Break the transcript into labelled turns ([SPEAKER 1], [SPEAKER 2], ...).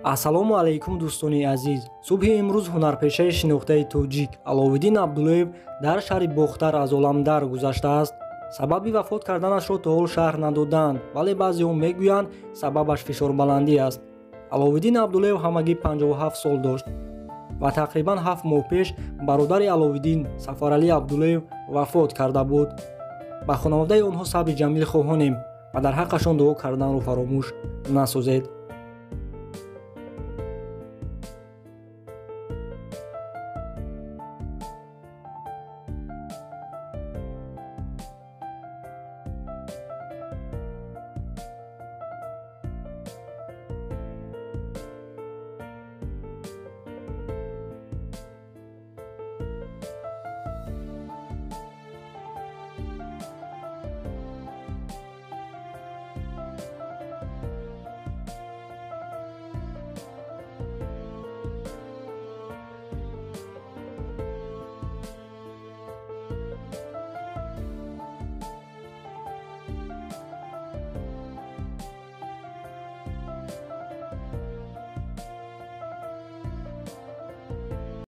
[SPEAKER 1] Ассалому алайкум, дӯстони азиз. Субҳи имрӯз ҳунарпешаи шинохтаи тоҷик Аловиддин Абдуллоев дар шаҳри Бохтар аз олам дар гузаштааст. Сабаби вафот карданашро то ҳол шарҳ надоданд, вале баъзеҳо мегӯянд, сабабаш фишорбаландӣ аст. Аловиддин Абдуллоев ҳамагӣ 57 сол дошт ва тақрибан 7 моҳ пеш бародари Аловиддин, Сафаралӣ Абдуллоев, вафот карда буд. Ба хонаводаи онҳо сабри ҷамил хоҳонем ва дар ҳаққашон дуо карданро фаромӯш насозед.